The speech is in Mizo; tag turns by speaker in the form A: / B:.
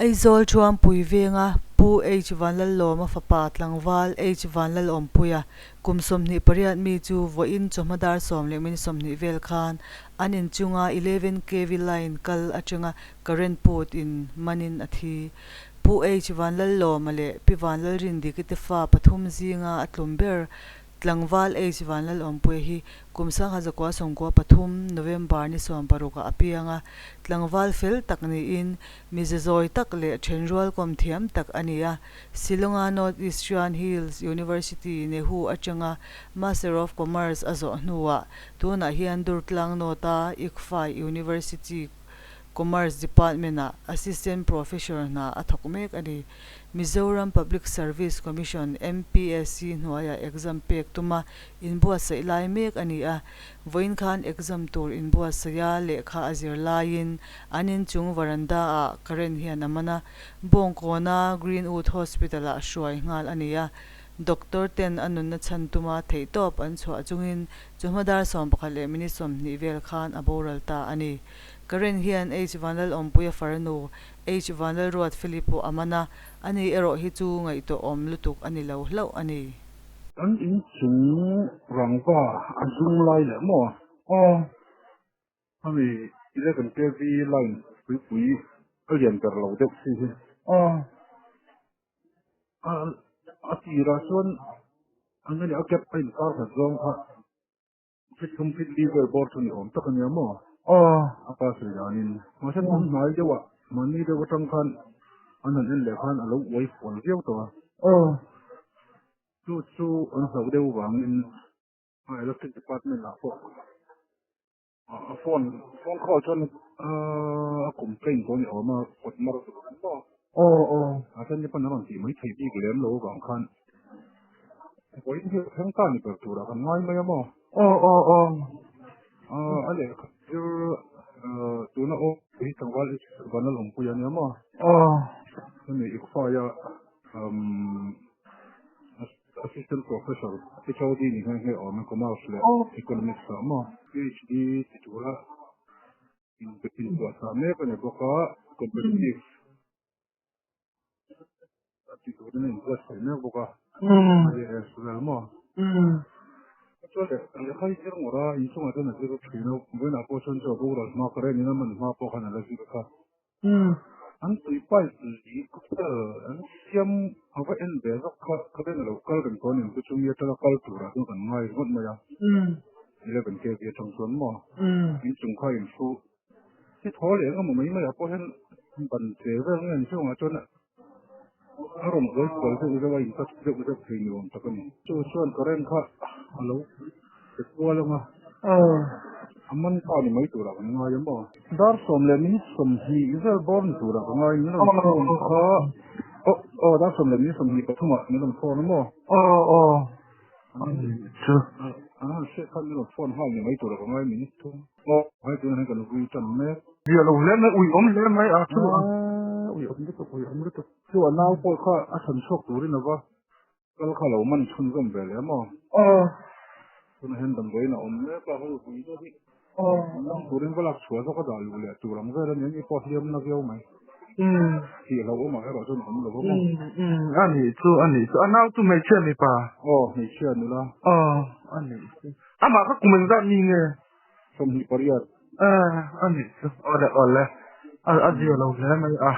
A: Aizawl Thuampui venga Pu H Vanlallawma fapa tlangval H Vanlalawmpuia kum 28 mi chu vawiin chawhma dar sawm leh minute 20 vel khan an inchunga 11 kv line kal atanga current put in manin a thi. Pu H Vanlallawma leh Pi Vanlalrindiki te fa pathum zinga a tlum ber Tlangval H Vanlalawmpuia hi kum 1993 November ni 16 ah a piang a, tlangval fel tak niin mize zawi tak leh thenrual kawm thiam tak a ni a. Shillong-a North Eastern Hills University, NEHU atanga Master of Commerce a zawh hnuah tunah hian Durtlang North-a ICFAI University Commerce Department-ah Assistant Professor hna a thawk mek a ni. Mizoram Public Service Commission, MPSC, hnuaiah exam pek tuma inbuatsaih lai mek a ni a. Vawiin khan exam tur inbuatsaih a, lehkha a zir laiin an inchung veranda-ah current hian a man a, Bawngkawna Greenwood Hospital-ah hruai nghal a ni a. Doctor ten a nunna chhan tuma theihtawp an chhuah chungin chawhma dar 11 leh minute 20 vel khan a boral ta a ni. Current hian H Vanlalawmpuia farnu H Vanlalruat Philip pawh a man a, ani erawh hi chu ngaihtuahawm lutuk a ni lo hlauh a ni.
B: An inchung rangva a zum lai leh maw? Aw, hemi 11 kv line puipui a lian ber lo deuh si hi. Aw, a tirah chuan an a gap a inkar khat zawng kha. Fit thum fit li vel bawr chu ni awm tak a nia maw? Aw. A pa sawi danin. Mahse tun hnai deuh ah mahni deuh atang khan an han en leh khan a lo uai fual viau tawh a. Aw. Chu chu an hlauh deuh vangin a electric department ah pawh a phone phone call chuan a complaint tawh a ni awm a kawt mar chu maw? Aw aw. A then te pawn an rawn tih mai theih bik lem lo avang khan Vawiin hi a thleng ta ni ber turah kan ngai mai a maw? Aw aw aw. A lehkha zir tuna aw hi tlangval Vanlalawmpuia a nia maw? Aw. Hemi ICFAI-a Assistant Professor HOD ni nghe nghe awm e Commerce leh Economics-ah maw? PhD ti tura inbuatsaih mek a ni bawk a, Competitive Ti turin a inbuatsaih mek bawk a. IAS vel maw? Chuan lehkha hi zir ngawrh a, inchungah chuan a zir thin a, vawiinah pawh chuan chu a boral hma ka ren in a man hma pawh khan a la zir kha. An tui pipe leak vel an siam a va en ve zawk kha ka ren a lo kal reng tawh a ni ang chu chumi atanga kal turah chuan kan ngai ringawt mai a. 11 kv atang chuan maw? Inchung kha inhru Hi thaw leh eng emaw mai maiah pawh hian ban che vel nge an chungah chuan a rawn buai kual deuh deuh a in touch deuh deuh thei ni awm tak a ni. Chu chuan current kha a lo pe kual ang a, a man ta ni mai turah kan ngai a maw? Dar sawm leh minute 20 vel bawr ni turah ka ngai min rawn phone kha aw aw dar sawm leh minute 20 pathumah min rawn phone a maw? Aw aw. Chu an han hriat khan min rawn phone nghal ni mai turah ka ngai minute thum. Aw, hai tunah hian kan vui tan mek. Zia lo hle mai, ui awm hle mai a chu. Ui awm lutuk, ui awm lutuk. Chu a nau pawh kha a chhan chhuak turin a va kal kha lo man chhunzawm ve leh maw? Aw. Tunah hian damdawiin a awm mek a, hei vui deuh hi. Aw. Lang turin va lak chhuah zawk a dah luh leh tur ang vel a ni, ani pawh hliam na viau mai. Tih hlauh awmah erawh chuan awm lo va maw? A nih chu, a nih chu. A nau chu hmeichhia mipa? Aw, hmeichhia nula. Aw, a nih chu. Amah kha kum engzat mi nge? 28. A nih chu. Awle awle. A zia lo hle mai a.